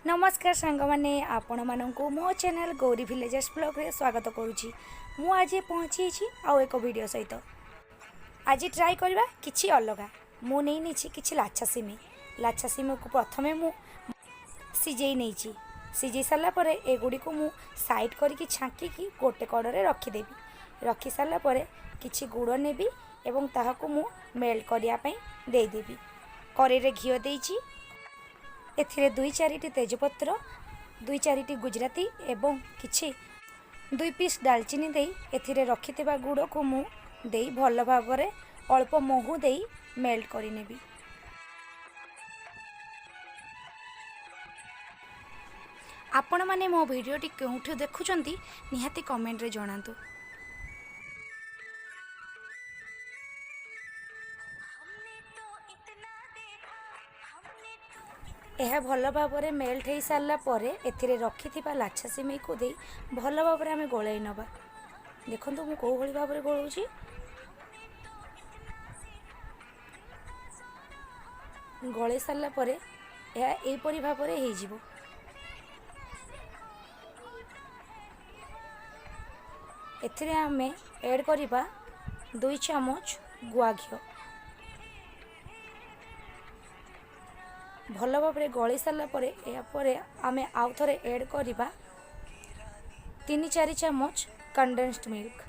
ନମସ୍କାର ସାଙ୍ଗମାନେ, ଆପଣମାନଙ୍କୁ ମୋ ଚ୍ୟାନେଲ୍ ଗୌରୀ ଭିଲେଜର୍ସ ବ୍ଲଗ୍ରେ ସ୍ୱାଗତ କରୁଛି। ମୁଁ ଆଜି ପହଞ୍ଚିଛି ଆଉ ଏକ ଭିଡ଼ିଓ ସହିତ। ଆଜି ଟ୍ରାଏ କରିବା କିଛି ଅଲଗା। ମୁଁ ନେଇ ନେଇଛି କିଛି ଲାଛା ସିମେଇ। ଲାଛା ସିମେଇକୁ ପ୍ରଥମେ ମୁଁ ସିଝେଇ ନେଇଛି। ସିଝେଇ ସାରିଲା ପରେ ଏଗୁଡ଼ିକୁ ମୁଁ ସାଇଡ଼୍ କରିକି ଛାଙ୍କିକି ଗୋଟେ କଡ଼ରେ ରଖିଦେବି। ରଖି ସାରିଲା ପରେ କିଛି ଗୁଡ଼ ନେବି ଏବଂ ତାହାକୁ ମୁଁ ମେଲ୍ଟ କରିବା ପାଇଁ ଦେଇଦେବି। କରେଇରେ ଘିଅ ଦେଇଛି। ଏଥିରେ ଦୁଇ ଚାରିଟି ତେଜପତ୍ର, ଦୁଇ ଚାରିଟି ଗୁଜୁରାତି ଏବଂ କିଛି ଦୁଇ ପିସ୍ ଡାଲଚିନି ଦେଇ, ଏଥିରେ ରଖିଥିବା ଗୁଡ଼କୁ ମୁଁ ଦେଇ ଭଲ ଭାବରେ ଅଳ୍ପ ମହୁ ଦେଇ ମେଲ୍ଟ କରିନେବି। ଆପଣମାନେ ମୋ ଭିଡ଼ିଓଟି କେଉଁଠୁ ଦେଖୁଛନ୍ତି, ନିହାତି କମେଣ୍ଟରେ ଜଣାନ୍ତୁ। हमने तो इतना देखा, हमने तो ଏହା ଭଲ ଭାବରେ ମେଲ୍ଟ ହେଇସାରିଲା ପରେ ଏଥିରେ ରଖିଥିବା ଲାଛା ସିମେଇକୁ ଦେଇ ଭଲ ଭାବରେ ଆମେ ଗୋଳେଇ ନେବା। ଦେଖନ୍ତୁ, ମୁଁ କେଉଁ ଭଳି ଭାବରେ ଗୋଳଉଛି। ଗୋଳେଇ ସାରିଲା ପରେ ଏହା ଏହିପରି ଭାବରେ ହେଇଯିବ। ଏଥିରେ ଆମେ ଏଡ଼୍ କରିବା 2 ଚାମଚ ଗୁଆ ଘିଅ। ଭଲ ଭାବରେ ଗଳେଇ ସାରିଲା ପରେ, ଏହାପରେ ଆମେ ଆଉ ଥରେ ଏଡ଼୍ କରିବା 3-4 ଚାମଚ କଣ୍ଡେନ୍ସଡ୍ ମିଲ୍କ।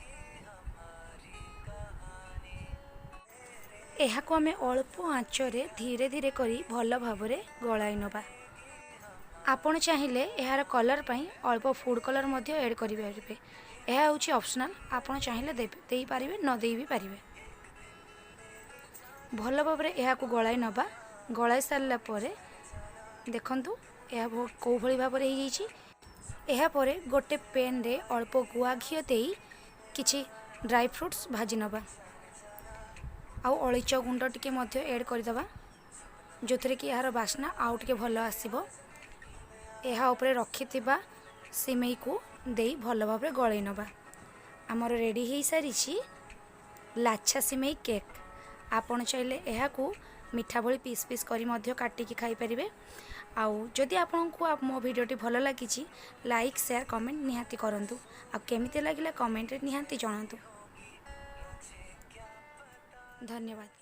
ଏହାକୁ ଆମେ ଅଳ୍ପ ଆଞ୍ଚରେ ଧୀରେ ଧୀରେ କରି ଭଲ ଭାବରେ ଗଳାଇ ନେବା। ଆପଣ ଚାହିଁଲେ ଏହାର କଲର୍ ପାଇଁ ଅଳ୍ପ ଫୁଡ଼୍ କଲର୍ ମଧ୍ୟ ଏଡ଼୍ କରିପାରିବେ। ଏହା ହେଉଛି ଅପସନାଲ୍। ଆପଣ ଚାହିଁଲେ ଦେଇପାରିବେ, ନ ଦେଇ ବି ପାରିବେ। ଭଲ ଭାବରେ ଏହାକୁ ଗଳାଇ ନେବା। ଗଳାଇ ସାରିଲା ପରେ ଦେଖନ୍ତୁ, ଏହା କେଉଁ ଭଳି ଭାବରେ ହେଇଯାଇଛି। ଏହାପରେ ଗୋଟେ ପେନ୍ରେ ଅଳ୍ପ ଗୁଆ ଘିଅ ଦେଇ କିଛି ଡ୍ରାଇ ଫ୍ରୁଟ୍ସ ଭାଜି ନେବା ଆଉ ଅଳେଇଚ ଗୁଣ୍ଡ ଟିକେ ମଧ୍ୟ ଏଡ଼୍ କରିଦେବା, ଯେଉଁଥିରେ କି ଏହାର ବାସ୍ନା ଆଉ ଟିକେ ଭଲ ଆସିବ। ଏହା ଉପରେ ରଖିଥିବା ସିମେଇକୁ ଦେଇ ଭଲ ଭାବରେ ଗଳେଇ ନେବା। ଆମର ରେଡ଼ି ହେଇସାରିଛି ଲାଛା ସିମେଇ କେକ୍। ଆପଣ ଚାହିଁଲେ ଏହାକୁ ମିଠା ଭଳି ପିସ୍ ପିସ୍ କରି ମଧ୍ୟ କାଟିକି ଖାଇପାରିବେ। ଆଉ ଯଦି ଆପଣଙ୍କୁ ମୋ ଭିଡ଼ିଓଟି ଭଲ ଲାଗିଛି, ଲାଇକ୍, ସେୟାର, କମେଣ୍ଟ ନିହାତି କରନ୍ତୁ। ଆଉ କେମିତି ଲାଗିଲା, କମେଣ୍ଟରେ ନିହାତି ଜଣାନ୍ତୁ। ଧନ୍ୟବାଦ।